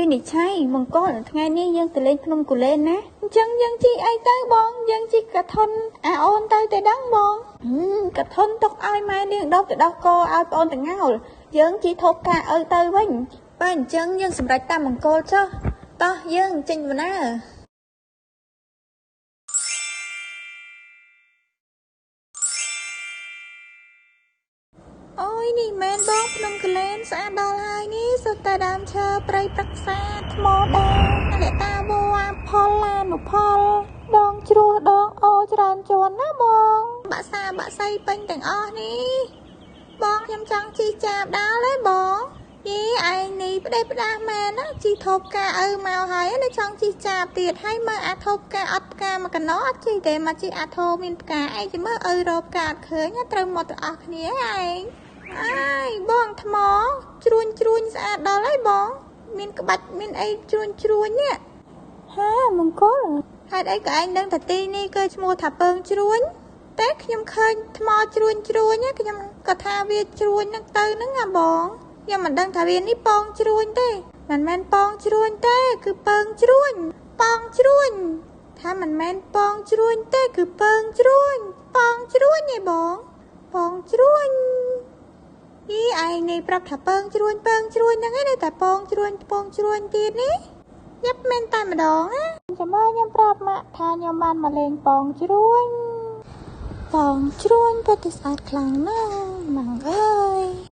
វិនិច្ឆ័យមង្គលថ្ងៃនេះយើងទៅលេងភ្នំគូលែនណាអញ្ចឹងយើងជីអីទៅបងយើងជីកធុនអាអូនទៅតែដឹងបងកធុនទុកឲ្យម៉ែនាងដបទៅដោះគោឲ្យប្អូនតងោលយើងជីធប់ការឪទៅវិញបើអញ្ចឹងយើងសម្រេចតាមមង្គលចុះតោះយើងចេញដំណើរអូយនេះមែនបងភ្នំគូលែនស្អាតដល់ហើយនេះសុទ្ធតែដើមឈើព្រៃព្រឹក្សាថ្មដាលតាវ៉ាផលឡានុផលដងជ្រោះដងអូច្រើនជាន់ណាបងបាក់សាបាក់សៃពេញទាំងអស់នេះបងខ្ញុំចង់ជីចាបដល់ហើយបងយីឯងនេះផ្ដេសផ្ដាស់មែនណាជីធប់ការឪមកហើយនៅចង់ជីចាបទៀតហើយមើលអាធប់ការអត់ផ្កាមកកណោអត់ជីទេមកជីអាធោមានផ្កាឯងមើលឪរកផ្កាអត់ឃើញត្រូវមកទាំងអស់គ្នាឯងអើយបងថ្មជ្រួញជ្រួញស្អាតដល់ហើយបងមានក្បាច់មានអីជ្រួញជ្រួញនេះហាមង្គលហេតុអីក៏ឯងដឹងថាទីនេះគឺឈ្មោះថាពើងជ្រួញតែខ្ញុំឃើញថ្មជ្រួញជ្រួញខ្ញុំក៏ថាវាជ្រួញនឹងទៅនឹងអាបងខ្ញុំមិនដឹងថាវានេះពងជ្រួញទេមិនមែនពងជ្រួញទេគឺពើងជ្រួញពងជ្រួញថាមិនមែនពងជ្រួញទេគឺពើងជ្រួញពងជ្រួញឯបងពងជ្រួញយីឯងនេះប្រាប់ថាពើងជ្រួញពើងជ្រួញហ្នឹងឯងតែពងជ្រួញពងជ្រួញទៀតនេះញាប់មែនតែម្ដងណាចាំមើលខ្ញុំប្រាប់ម៉ាក់ថាខ្ញុំបានមកលេងពងជ្រួញពងជ្រួញពិតជាស្អាតខ្លាំងណាស់ម៉ាំងអើយ